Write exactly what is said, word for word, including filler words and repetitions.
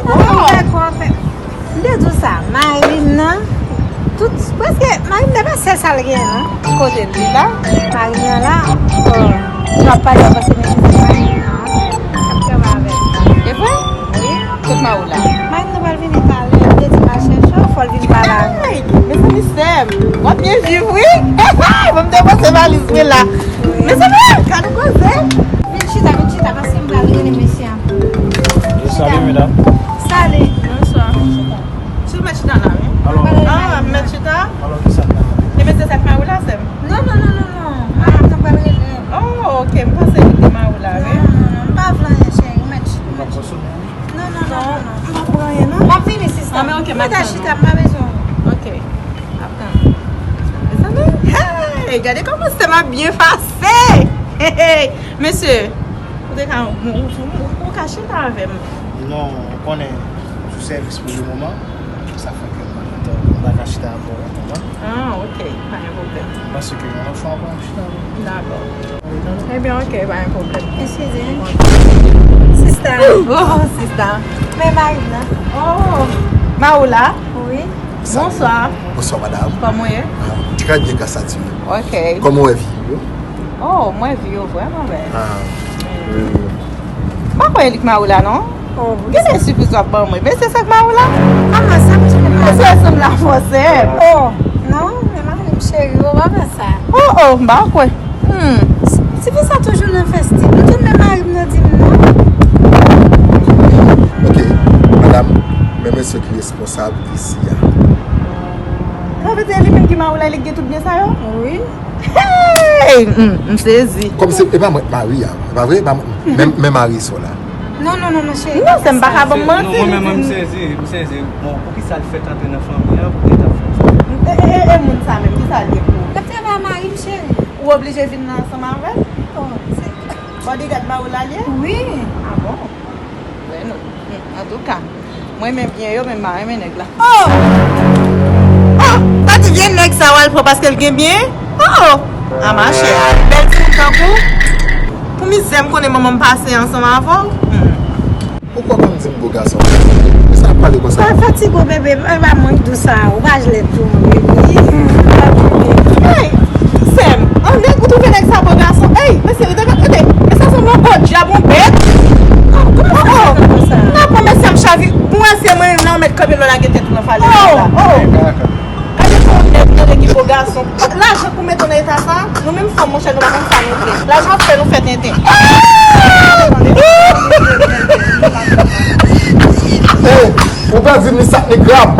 Dakò, anfen, m te di w sa, mari m nan, tout, prèske, mari m nan pa sèl sa l gen, non. Kote l, li la? Mari m nan la, oh, nou ap pale, paske mesye se mari m nan, ap travay avè l. E vre? Wi. Kot mari w la? Mari m nan pral vini talè, m te di m al chèche w, fò l vin pale avè w. Ay, mezanmi, sè m, w ap byen viv, wi. Bon, m te poze valiz mwen la. Wi. Mezanmi, ka nou koze? Vin chita, vin chita, paske m pral rele mesye an. Salut, mesdames. Salut. Bonsoir. Sou mèt chita la, wi. Alò. Ah, mèt chita? Alò, ki sa k pase? E mesye sa k mari w la, sè m? Non, non, non, non, non. Mari m nan pral rele. Oh, ok. M panse li te mari w la, wi. Non, non, non. M pa vle anyen, cheri. Ou mèt chita. Ou mèt chita. Non, non, non, non, non. M pa pran anyen, non. M ap vini, sista. Ah, men ok, m ap tann ou. Chita, m pa bezwen ou. Ok. M ap tann ou. Mezanmi, hey, gade kòman sè m ap byen fase. Hey, hey. Mesye, ou te ka, ou, ou, ou, ou ka chita avè m. Non, ou konnen, m sou sèvis pou le moman. Sa fè ke m pa ka, m pa ka chita avè w an moman. Ah, ok, pa gen pwoblèm. M panse ke yon lòt fwa ou ka chita avè m. Dakò. Ebyen, ok, pa gen pwoblèm. Eskize. Sista. Oh, sista. Men mari m nan. Oh, mari w la? Wi. Bonswa. Bonswa, madam. Kòman w ye? Ah, trè byen, gras a Dye. Ok. Kòman w wè vi yo? Oh, mwen vi yo vrèman bèl. Ah, wi. M pa kwè li k mari w la, non. Oh, wi. Gen de sipriz w ap ban mwen. Mesye sa k mari w la? Ah, sa m di w la. Mesye sanble avè w, sè m. Oh, non, men mari m cheri, ou pa fè sa. Oh, oh, m pa kwè. Hmm. Tifi sa toujou nan fèstiv. M di w men mari m nan di m non. Ok, madam, men mesye ki responsab isi a. Sa vle di li menm ki mari w la, li k gen tout byen sa yo? Wi. Hey! M, m sezi. Kòmsi e pa mwen k mari a, e pa vre? E pa mwen, men, men mari sa w la. Non, non, non, non, cheri. Non, sè m pa ka ban m manti. Non, mwen menm, mwen, m sezi, m sezi. Bon, poukisa l fèk antre nan fanmi an, poukisa l fè sa? E, e, e, e moun sa menm, kisa l ye pou ou? L ap travay a mari m, cheri. Ou oblije vin la ansanm avè l? Oh, se bodyguard mari w la l ye? Wi. Ah bon? Wè nou. Hmm, antouka, mwen renmen byen yo, men m pa renmen nèg la. Oh! Oh! Sa di vye nèg sa w al pran paske l gen byen? Oh! A mache, bèl timoun tankou. Pou mizè m konnen manman m pase ansanm avè w. Hmm. Ou kwè konn di m bo gason? Kisa w ap pale konsa? Pa fatige w, bebe, e pa mwen k di w sa, ou pa jle tou, bebe. Hey! Sè m, an nèg, ou twouve nèg sa bo gason? Ey, mesye, rete, rete, e sa sanble yon gwo dyab, yon bèt. Oh, oh, oh. Nan pran mesye m chavi, pou wè se mwen menm la ou mèt kanpe lè w lage tèt ou nan fale la. Oh, oh. Gade yon nèg tande ki bo gason. Lajan pou mete w nan eta sa, nou menm fanm, monchè, nou pa konn sa nou vle. Lajan ap fè nou fè tenten. Hey, ou pa di ni sat ni krab.